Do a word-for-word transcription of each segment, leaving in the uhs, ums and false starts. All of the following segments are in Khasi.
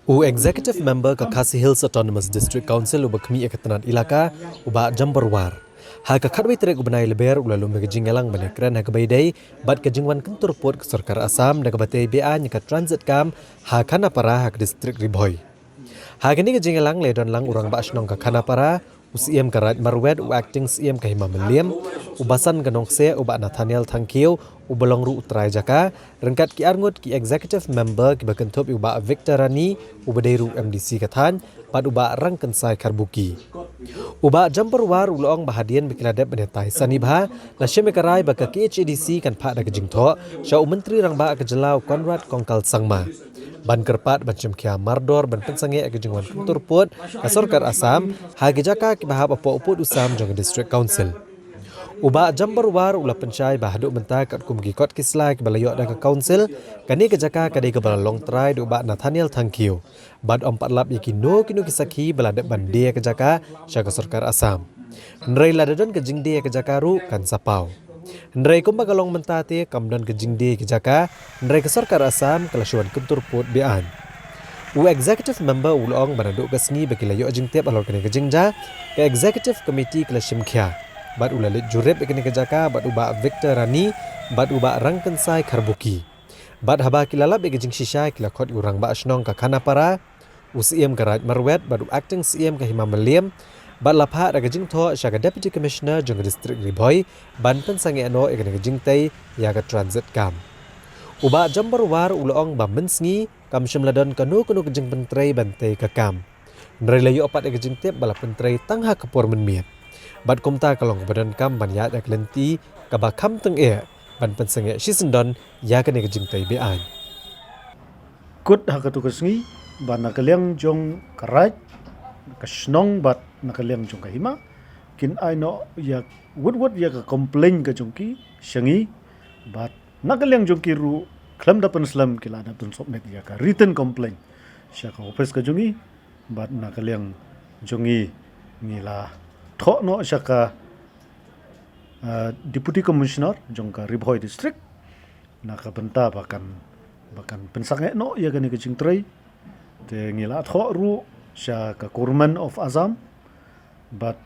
U Executive Member ka Khasi Hills Autonomous District Council uba khmih ïa ka tnat Elaka, u Bah Jambor War, ha ka khatwei tarik u bnai Lber u la lum ïa ka jingïalang ban ïakren ha kaba ïadei bad ka jingwan kyntur pud ka sorkar Assam da kaba tei beaiñ ïa ka transit camp ha Khanapara ha ka district Ri Bhoi. Ha kane ka jingïalang la ïadon lang u Rangbah Shnong ka Khanapara, u Syiem ka Raid Marwet, u Acting Syiem ka Hima Mylliem, u Basan ka Nongkseh, u Bah Nathaniel Thangkhiew uba long ruh u trai jaka, ryngkat ki arngut ki Executive Member kiba kynthup ïa u Bah Victor Rani uba dei ruh M D C ka thaiñ, bad u Bah Rangkynsai Kharbuki. U Bah Jambor War u la ong ba hadien ba ki la dep ban ïatai sani bha, la shim ïa ka rai ba ka K H A D C kan phah da ka jingthoh sha u Myntri Rangbah ka jylla u Conrad Kongkal Sangma ban kyrpad ban shim khia mardor ban pynsangeh ïa ka jingwan kyntur pud ka sorkar Assam ha ki jaka kiba hap hapoh u pud u sam jong ka District Council. U Bah Jambor War u la pynshai ba haduh mynta katkum ki kot ki sla kiba la ïoh da ka Council, kane ka jaka ka dei kaba la long trai da u Bah Nathaniel Thangkhiew, bad ym pat lap ïa kino kino ki sakhi ba la dep ban die ïa ka jaka sha ka sorkar Assam. Hynrei lada don ka jingdie ïa ka jaka ruh kan sa paw. Hynrei kumba ka long mynta te kam don ka jingdie ïa ka jaka, hynrei ka sorkar Assam ka la shu wan kyntur pud beaiñ. U Executive Member u la ong ba naduh ka sngi ba ki la ïoh jingtip halor kane ka jingjia, ka Executive Committee ka la shim khia, bad u la leit jurip ïa kane ka jaka bad u Bah Victor Rani bad u Bah Rangkynsai Kharbuki. Bad haba ki la lap ïa ka jingshisha ki la khot ïa u Rangbah Shnong ka Khanapara, u Syiem ka Raid Marwet bad u Acting Syiem ka Hima Mylliem, bad la phah da ka jingthoh sha ka Deputy Commissioner jong ka District Ri Bhoi ban pynsangeh noh ïa kane ka jingtei ïa ka transit camp. U Bah Jambor War u la ong ba mynsngi kam shym la don kano kano ka jingpyntrei ban tei ka camp. Hynrei la ïoh pat ïa ka jingtip ba la pyntrei tang ha ka por mynmiet. Bad kumta ka long kaba donkam ban ïaid ïa ka lynti kaba kham tyngeh ban pynsangeh shisyndon ïa kane ka jingtei beaiñ. Kut ha katu ka sngi ba na ka liang jong ka Raid, ka Shnong bad na ka liang jong ka Hima kin ai noh ïa wut wut ïa ka complaint ka jong ki sha ngi, bad na ka liang jong ki ruh khlem da pynslem ki la dep ban submit ïa ka written complaint sha ka office ka jong ngi, bad na ka liang jong ngi ngi la thoh noh sha ka, eh, Deputy Commissioner jong ka Ri Bhoi District na ka bynta ba kan, ba kan pynsangeh noh ïa kane ka jingtrei. Te ngi la thoh ruh sha ka Government of Assam, bad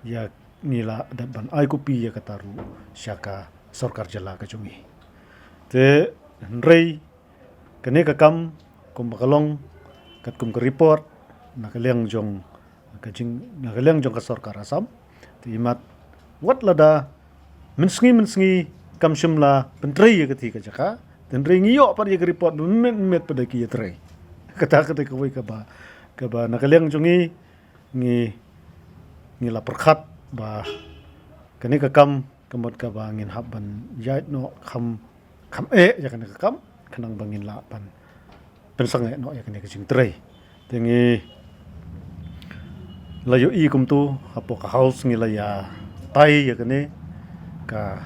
ïa ngi la dep ban ai copy ïa kata ruh sha ka sorkar jylla ka jong ngi. Te hynrei kane ka kam kumba ka long katkum ka report na ka liang jong ka jing, na ka liang jong ka sorkar Assam. Te imat wat lada mynsngi mynsngi kam shym la pyntrei ïa kata ka jaka, te hynrei ngi ïoh pat ïa ka report mynmiet mynmiet pat da ki ïatrei. Kata, kata kawei kaba, kaba na ka liang jong ngi ngi, ngi la pyrkhat ba kane ka kam ka mut kaba ngin hap ban ïaid noh kham, kham eh ïa kane ka kam khnang ba ngin lah ban pynsangeh noh ïa kane ka jingtrei. Te ngi la ïohi kumtu hapoh ka House ngi la ïatai ïa kane ka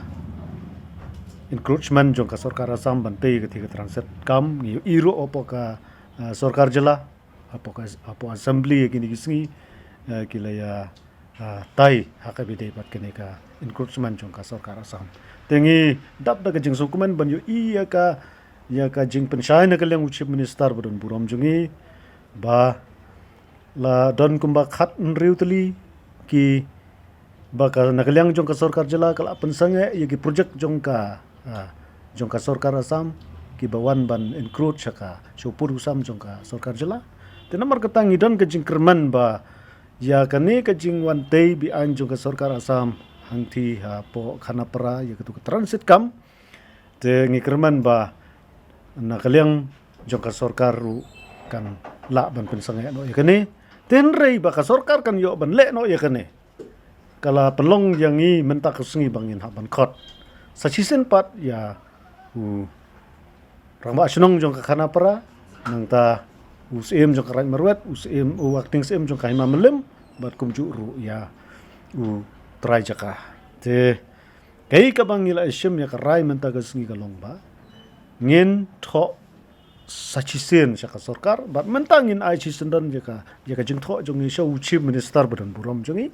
encroachment jong ka sorkar Assam ban tei ïa kata ka transit camp, ngi ïohi ruh hapoh ka, eh, sorkar jylla, hapoh ka, hapoh Assembly ïa kine ki sngi, eh, ki la ïa, ah, tai ha kaba ïadei bad kane ka encroachment jong ka sorkar Assam. Te ngi dap da ka jingsngewkmen ban ïohi ïa ka, ïa ka jingpynshai na ka liang u Chief Minister ba don burom jong ngi ba la don kumba khathynriew tylli ki ba ka na ka liang jong ka sorkar jylla ka la pynsangeh ïa ki project jong ka, ah, jong ka sorkar Assam kiba wan ban encroach sha ka, sha u pud u sam jong ka sorkar jylla. Te namar kata ngi don ka jingkyrmen ba ïa kane ka jingwan tei beaiñ jong ka sorkar Assam hangtei hapoh Khanapara ïa katu ka transit camp, te ngi kyrmen ba na ka liang jong ka sorkar ruh kan lah ban pynsangeh noh ïa kane. Te hynrei ba ka sorkar kan ïoh ban leh noh ïa kane, ka la pynlong ïa ngi mynta ka sngi ba ngin hap ban khot sa shisien pat ïa u Rangbah Shnong jong ka Khanapara, nangta u Syiem jong ka Raid Marwet, u Syiem, u Acting Syiem jong ka Hima Mylliem, bad kumjuh ruh ïa u trai jaka. Te kaei kaba ngi la shim ïa ka rai mynta ka sngi ka long ba ngin thoh sa shisien sha ka sorkar, bad mynta ngin ai shisyndon ïa ka, ïa ka jingthoh jong ngi sha u Chief Minister ba don burom jong ngi,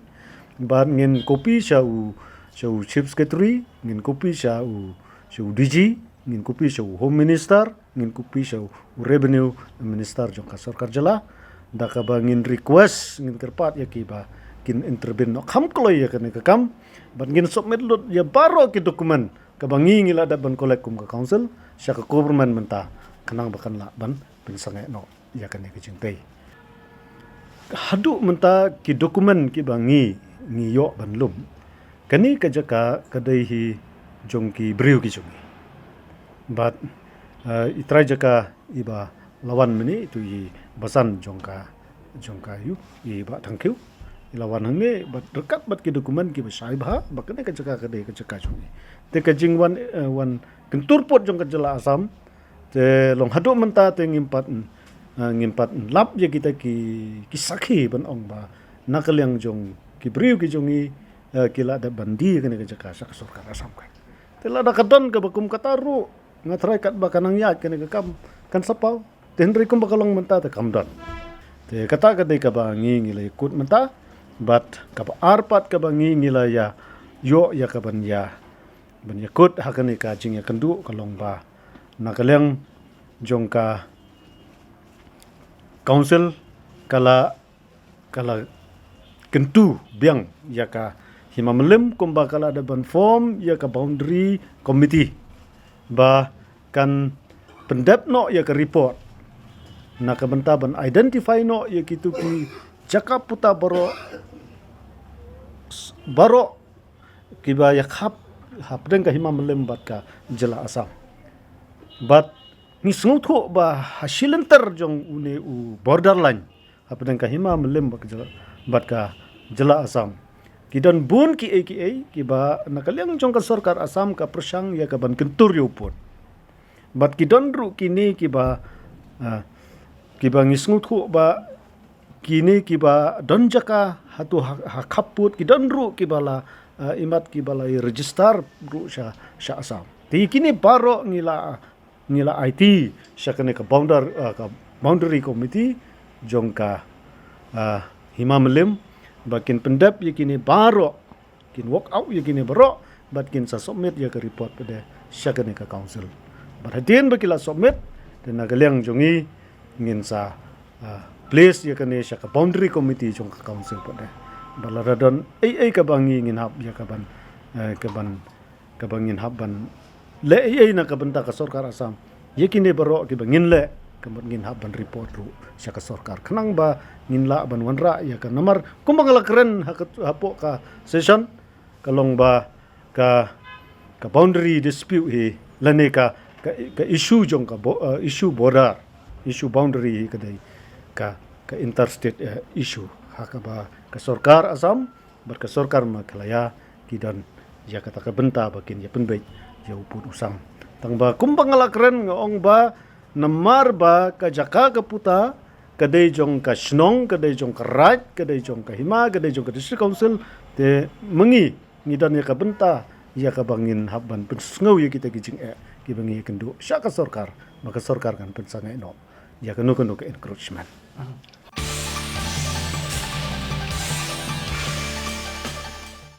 bad ngin copy sha u, sha u Chief Secretary, ngin copy sha u, sha u D G, ngin copy sha u Home Minister, Ngin copy sha u revenue minister jong ka sorkar jylla, da kaba ngin request, ngin kyrpad ïa ki ba kin intervene noh kham kloi ïa kane ka kam, bad ngin submit lut ïa baroh ki document kaba ngi ngi la dep ban collect kum ka council sha ka government mynta, khnang ba kan lah ban pynsangeh noh ïa kane ka jingtei. Haduh mynta ki document kiba ngi ngi ïoh ban lum, kane ka jaka ka dei hi jong ki briew ki jong ngi. Bad i trai jaka iba la wan mynne, itu i basan jong ka, jong ka ïu, i Bah Thangkhiew, i la wan hangne bad ryngkat bad ki document kiba shai bha ba kane ka jaka ka dei ka jaka jong ngi. Te ka jingwan, wan kyntur pud jong ka jylla Assam, te long haduh mynta te ngim pat, ngim pat lap ïa kita ki, ki sakhi ban ong ba na ka liang jong ki briew ki jong ngi ki la dep ban die kane ka jaka sha ka sorkar Assam ka. Te lada ka don kaba kum kata ruh, nga tharai katba ka nang ïaid kane ka kam kan sa paw. Te hynrei kumba ka long mynta te kam don. Te kata ka dei kaba ngi ngi la ïakut mynta, bad kaba ar pat kaba ngi ngi la ïa ïoh ïa kaban ïa, ban ïakut ha kane ka jingïakynduh ka long ba na ka liang jong ka council ka la, ka la kyntu biang ïa ka Hima Mylliem kumba ka la dep ban form ïa ka boundary committee ba kan pyndep noh ïa ka report na ka bynta ban identify noh ïa kitu ki jaka puta baroh, baroh kiba ïa khap hapdeng ka Hima Mylliem bad ka jylla Assam. Bad ngi sngewthuh ba ha shi lynter jong une u borderline hapdeng ka Hima Mylliem bad ka jylla, bad ka jylla Assam, ki don bun kiei kiei kiba na ka liang jong ka sorkar Assam ka pyrshang ïa kaban kyntur ïa u pud. Bad ki don ruh kine kiba, ah, kiba ngi sngewthuh ba kine kiba don jaka hatu ha, ha khap pud, ki don ruh kiba la, ah, imat kiba la register ruh sha, sha Assam. Te kine baroh ngi la, ngi la aiti sha kane ka boundar, ah, ka boundary committee jong ka, ah, Hima Mylliem ba kin pyndep ïa kine baroh, kin work out ïa kine baroh bad kin sa submit ïa ka report pat de sha kane ka council. Bad hadien ba ki la submit, te na ka liang jong ngi ngin sa, ah, place ïa kane sha ka boundary committee jong ka council pat de. Bad lada don ei ei kaba ngi ngin hap ïa kaban, eh, kaban, kaba ngin hap ban leh ei ei na ka bynta ka sorkar Assam ïa kine baroh kiba ngin leh, ka mut ngin hap ban report ruh sha ka sorkar khnang ba ngin lah ban wanrah ïa ka. Namar kumba nga la kren ha ka, hapoh ka session, ka long ba ka, ka boundary dispute hi lane ka, ka, ka issue jong ka bo-, eh, issue border, issue boundary hi ka dei ka, ka interstate, eh, issue ha kaba ka sorkar Assam bad ka sorkar Meghalaya ki don ïa kata ka bynta ba kin ïa pynbeit ïa u pud u sam. Tang ba kumba nga la kren, nga ong ba namar ba ka jaka ka puta ka dei jong ka shnong, ka dei jong ka raid, ka dei jong ka hima, ka dei jong ka district council, te ma ngi ngi don ïa ka bynta ïa kaba ngin hap ban pynsngew ïa kita ki jingeh kiba ngi ïakynduh sha ka sorkar, ba ka sorkar kan pynsangeh noh ïa kano kano ka encroachment.